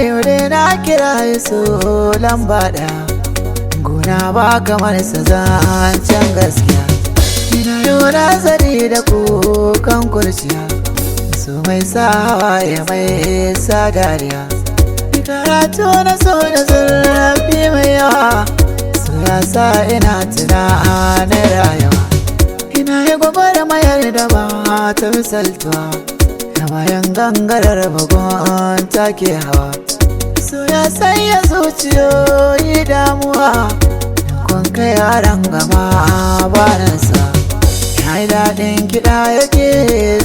Yau dai na kira su lamba ɗaya, gona ba kamar sa zancen gaskiya. Ina yau nazari da kukan kurciya, su mai sa hawaye mai sa dariya. Karatu na so da zurfi mai yawa, su ya sa ina tunanin rayuwa. Ina yi gwagwarmayar da ba ta misaltuwa, da bayan gangarar bugun take hawa. So ya sanya zuciyoyi damuwa, kun kai yaran gama ba nasa. Ya yi daɗin kiɗa yake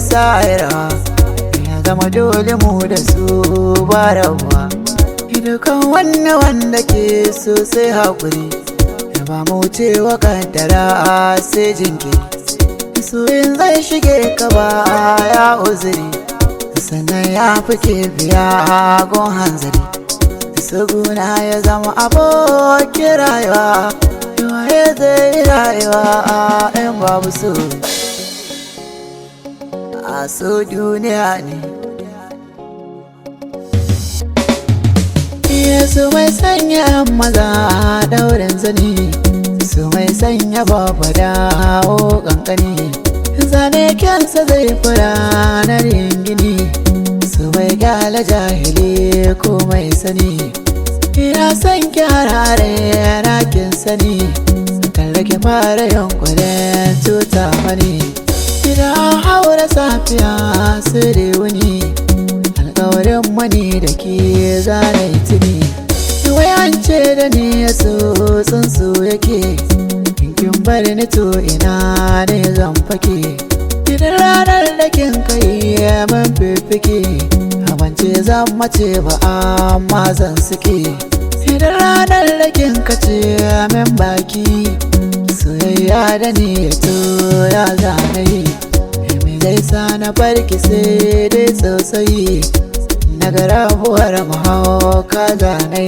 sa rawa, ya zama dole mu da su ba rabuwa. Dukan wanne wanda ke so sai haƙuri, ya ba mu cewa kaddara sai jinkiri. Soyin zai shige ka ba ya uzuri, sannan ya fi biya gon hanzari. Suguna ya zama abokin rayuwa, waye zai rayuwa in babu so. A so duniya ne. Yesu mai sanya maza daurin zani, su mai sanya babba dawo kankani. Zane kyansa zai fura na gini, su mai kyala jahili ko mai sani. Ina son kyarare rakin sani, kan rage fara yunkurin cuta mani. Idan haura safiya su wuni, alkawarin mani da ke zane tuni. Wai an ce da ni ya so tsuntsu yake, in kin bari ni to ina ne zan fake. Idan ranar da kin kai min fifike, abance zan mace ba amma zan suke. Idan ranar da kin kace min baki, soyayya da ni ya to ya zane yi. Me zai sa na barki sai dai tsautsayi, na ga rabuwar mahauka zane.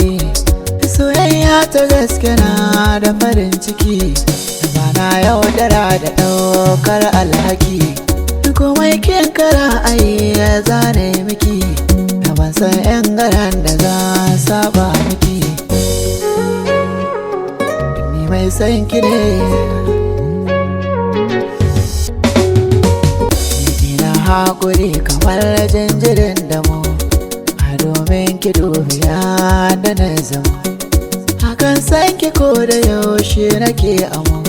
Soyayya ta gaske na da farin ciki, ba na yaudara da ɗaukar alhaki. Komai kin kara ai ya zane miki, da ban san yan garan da za saba miki. Ni mai san ki ne, ina haƙuri kamar jinjirin damo, a domin ki dubiya da na zama. Hakan san ki ko da yaushe nake amo,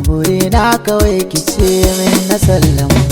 buri na kawai ki ce min na sallama.